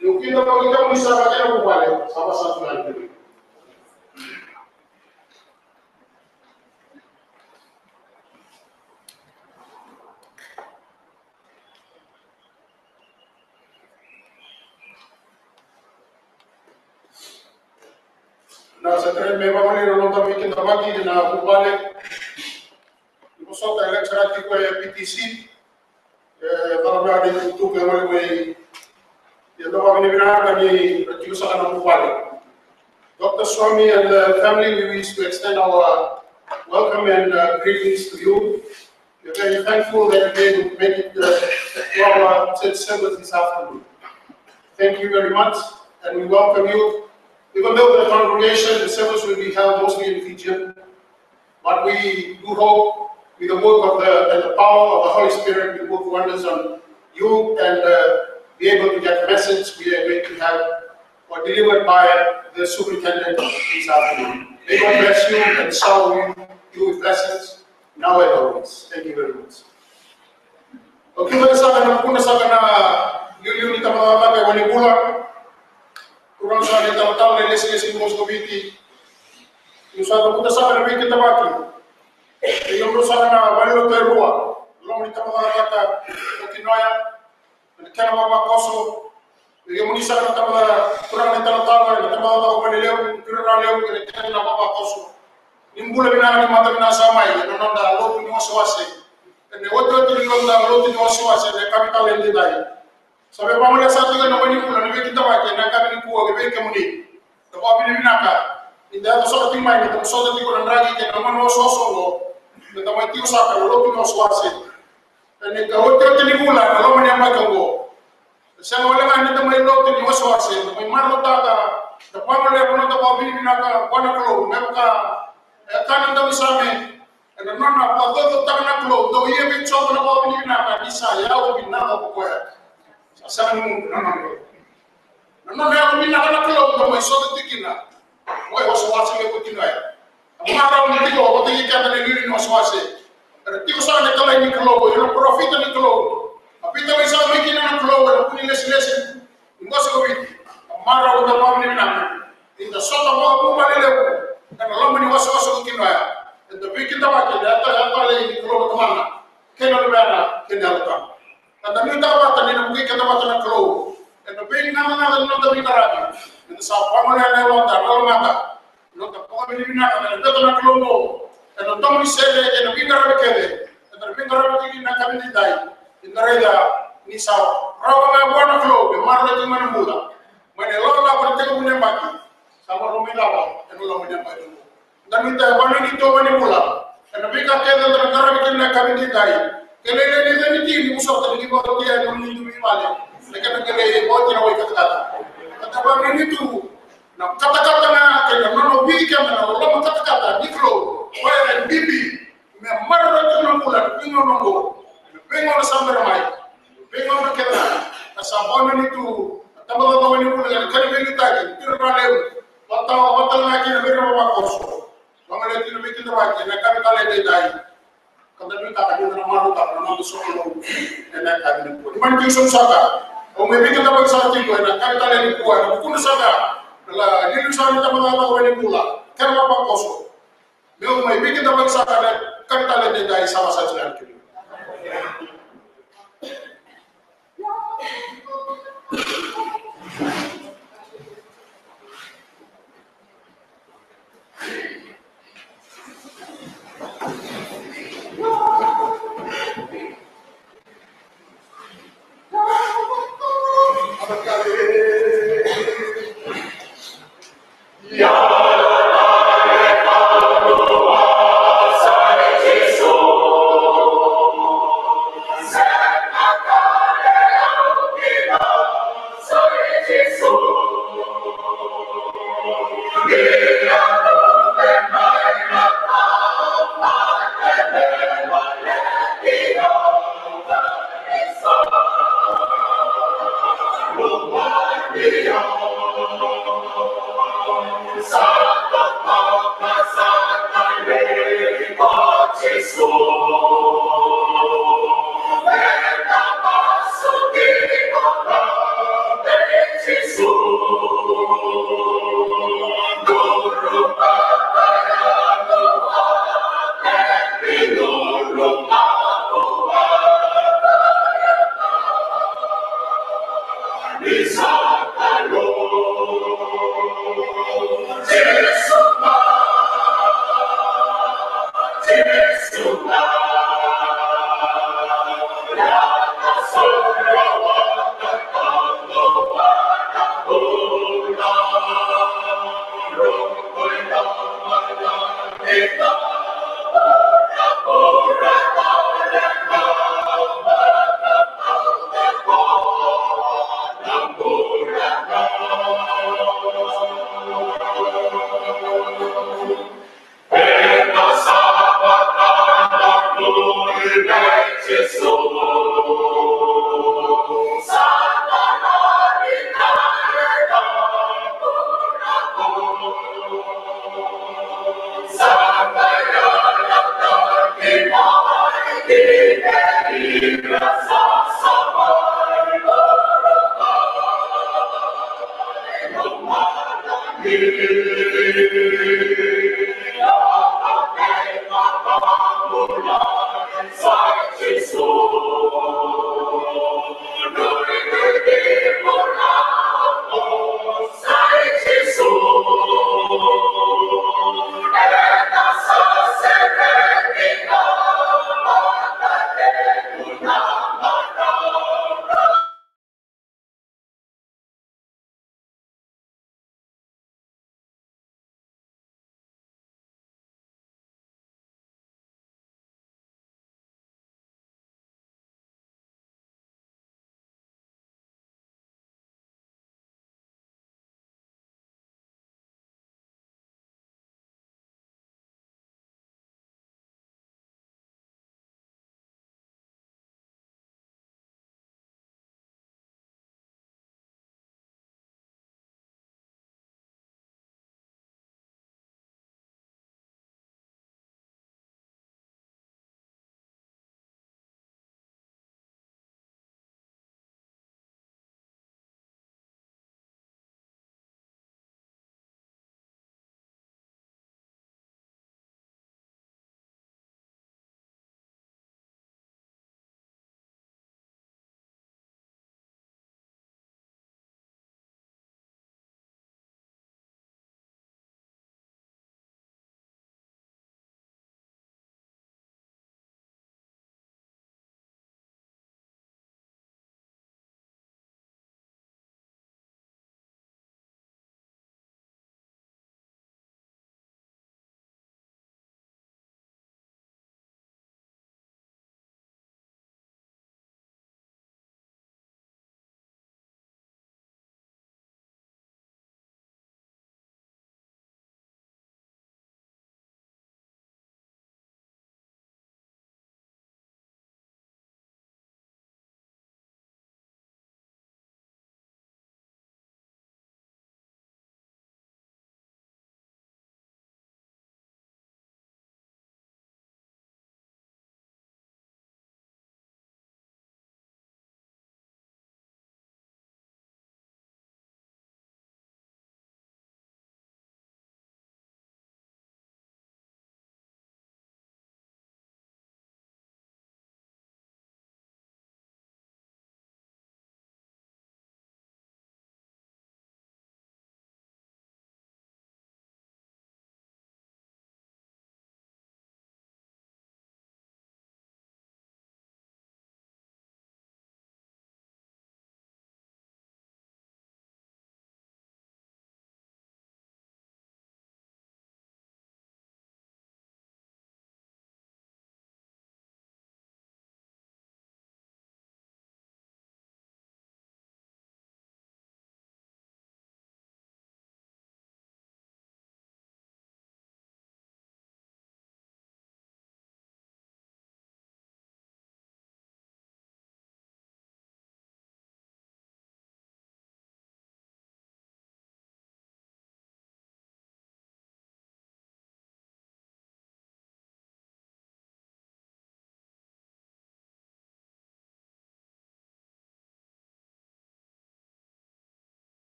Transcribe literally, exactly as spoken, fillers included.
Niu kidavaki kemuni saka kei na vuvale, sa vakasalataki kemuni. Na sa kerei me vakamuri na noda veikidavaki na vuvale. Ni vosota e lecturer tiko e P T C. E, cala vei au na itukutuku e gole mai. Ia, da vakavinavinaka ni ra tiko saka na vuvale. Doctor Swami and the family, we wish to extend our welcome and, uh, greetings to you. We are very thankful that you were able to make it, uh, to our church service this afternoon. Thank you very much, and we welcome you. Even though the congregation, the service will be held mostly in Fijian, but we do hope with the work of the, and the power of the Holy Spirit, we work wonders on you and, uh, be able to get the message we are going to have or delivered by the superintendent this afternoon. May God bless you and shower you with blessings now and always. Thank you very much. Okay, vei saka na kuna saka na liuliu ni tamata e Wainivula. Turaga sa na italatala na ilesilesi ni Moskoviti. Ni sa na kuta saka na veikidavaki. Ni sa na vale lotu e rua. Loma ni tamata o Kinoya. Ena kena vavakoso. Ni kemuni saka na tamata turaga na italatala, na tamata o Valelevu, Turaga Levu, ena kena vavakoso. Ni bula vinaka ni mata vinaka sa mai, ena noda lotu ni wasewase. Ena otioti ni noda lotu ni wasewase, ena yakavi talei edaidai. Sa via vagolea saka tiko ena Wainivula na veikidavaki ena yakavi nikua vei kemuni. Da vakavinavinaka ni da yaco saka tiko mai, ni da vosota tiko na draki kei na gone osooso oqo. Ni da mai tiko saka ena lotu ni wasewase. Ena iotioti ni vula ena loma ni yabaki oqo. Da sega wale ga ni da mai lotu ni wasewase, da mai marautaka, da vagolea na noda vakavinavinaka vua na Kalou, me vaka e kaya na daunisame. Ena nona vakacaucautaka na Kalou, dou ia vei Jiova na vakavinavinaka, ni sa yaco vinaka ko koya. Sa sega ni mudu na nona. Na nona yaco vinaka na Kalou, dou mai sota tiko kina. Oi, wasewase levu kina ya. A marau ni tiko vata kei keda na iliuliu ni wasewase. Era tiko saka na italai ni Kalou, era parofita ni Kalou. A veitalai saka mai kina na Kalou, era vu ni lesilesi. Ni Moskoviti, a marau na vakavinavinaka. Ni da sota vakavuvale levu ena loma ni wasewase ko Kinoya. Eda veikidavaki ena yaca talei ni Kalou na Tamana kei na Luvena kei na Yalo Tabu. Eda nuitaka vata ni na vukei keda vata na Kalou ena veigacagaca ni noda veiqaravi. Ni da sa vagolea na yaloda, na lomada. Noda vakavinavinaka na laveta na Kalou oqo ena domo ni sere kei na veiqaravi kece eda na veiqaravi tiko kina ena yakavi edaidai. Eda raica ni sa rawa ga vua na Kalou me maroroi tiko mai na bula mai na ilakolako ni tekivu ni yabaki. Sa maroroi mai cava ena loma ni yabaki oqo. Da nuitaka e vakanuinui tu o Wainivula ena veika kece eda na qaravi kina ena yakavi edaidai. Ke lailai ni cagi tiko ni vosota ni vakaotia ena nomuni dui vale. Na kena qai lai vakaotia na wai katakata. Eda vakanuinui tu na katakata ga kei na nona ucui keda na loloma katakata ni Kalou. Koya e bibi me maroroi tiko na bula ena veigauna oqo, ena veigauna sa bera mai, veigauna kece ga. Ka sa vakanuinui tu na tabacakacaka ni bula ena kena veiliutaki, tiko na levu. Vata, vata ga kina vei ira na vavakoso. Vagolea tiko na veikidavaki ena yakavi talei edaidai. Ka da nuitaka ni da na marautaka na noda sokalou ena yakavi nikua. Ni mani tiko sobu saka. Au mai veikidavaki saka tiko ena yakavi talei nikua, ena vukudra saka na iliuliu saka ni tabacakacaka ni bula kei na vavakoso. Meu mai veikidavaki saka ena yakavi talei edaidai, sa vakasalataki kemuni.